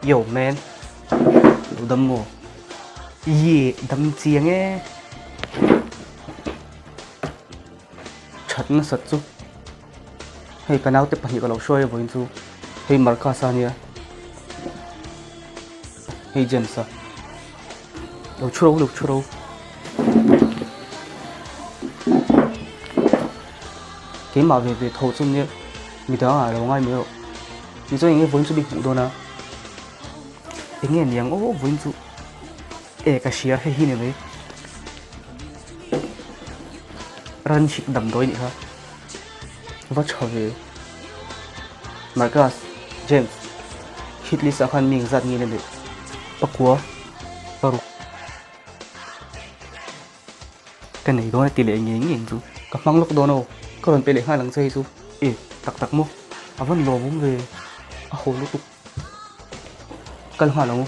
Yo man. Lo dam maw? Ye dam chiang e. That nasat chu. Hei ka naute pahnih ka lo hruai a vawiin chu. Hei Marcus a nia. Hei James a. Lo thu ro lo thu ro. Keimah ve ve tho chu nia midang ah lo ngai mai rawh. Ni chuan enge vawiin chu mi hmuh dawn a. Enge niang aw vawiin chu e ka hria hei hi ni mai. Ran hrik damdawi nih kha. Va tha ve. Marcus, James, hit list ah khan mi engzat nge na neih? Pakua, paruk. Ka nei dawn a ti leh ngei ngei ang chu. Ka hmang lawk dawn aw, ka rawn pe leh nghal ang che hei chu. E, tak tak maw? A van lawmawm ve, a haw lutuk. Kal nghal ang u.